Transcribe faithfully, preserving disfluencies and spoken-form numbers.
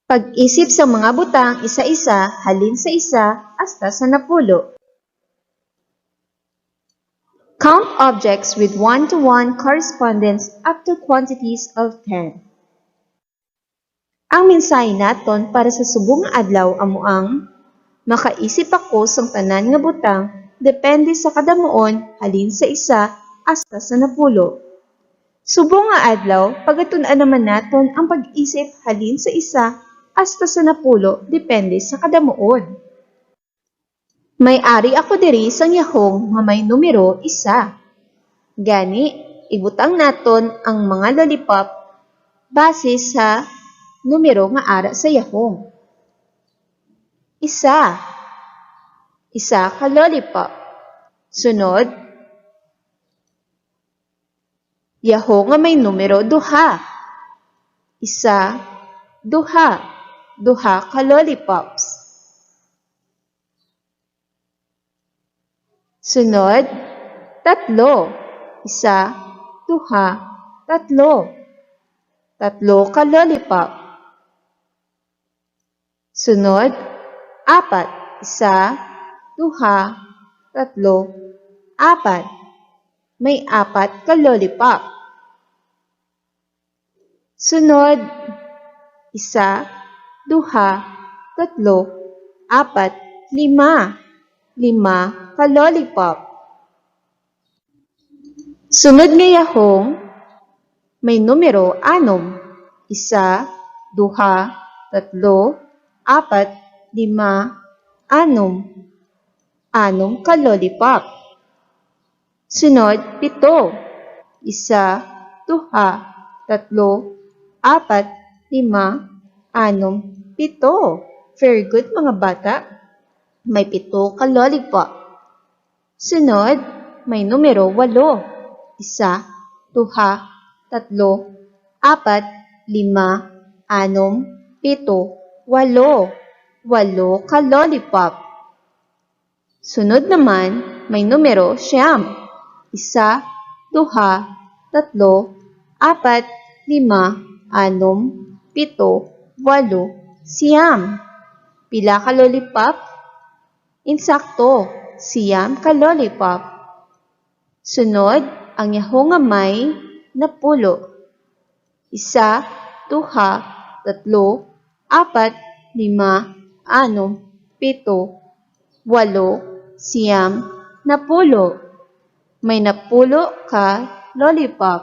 Pag-isip sa mga butang isa-isa, halin sa isa hasta sa napulo. Count objects with one-to-one correspondence up to quantities of ten. Ang mensahe naton para sa subong nga adlaw amo ang, makaisip ako sang tanan nga butang depende sa kadamuon halin sa isa hasta sa napulo. Subong nga adlaw, pagatun-an naman naton ang pag-isip halin sa isa hasta sa napulo depende sa kadamuon. May ari ako diri sang yahong nga may numero isa. Gani, ibutang naton ang mga lollipop base sa numero nga ara sa yahong. Isa. Isa ka lollipop. Sunod, yahong nga may numero duha. Isa, duha. Duha ka lollipops. Sunod, tatlo. Isa, duha, tatlo. Tatlo ka lollipop. Sunod, apat. Isa, duha, tatlo, apat. May apat ka lollipop. Sunod, isa, duha, tatlo, apat, lima. Lima ka lollipop. Sunod nga yahong may numero anom. Isa, duha, tatlo, apat, lima, anom. Anom ka lollipop. Sunod, pito. Isa, duha, tatlo, apat, lima, anom, pito. Very good, mga bata. May pito ka lollipop. Sunod, may numero walo. Isa, duha, tatlo, apat, lima, anom, pito, walo. Walo ka lollipop. Sunod naman, may numero siyam. Isa, duha, tatlo, apat, lima, anom, pito, walo, siyam. Pila ka lollipop? Insakto, siyam ka lollipop. Sunod, ang yahong nga may napulo. Isa, duha, tatlo, apat, lima, anom, pito, walo, siyam, napulo. May napulo ka lollipop.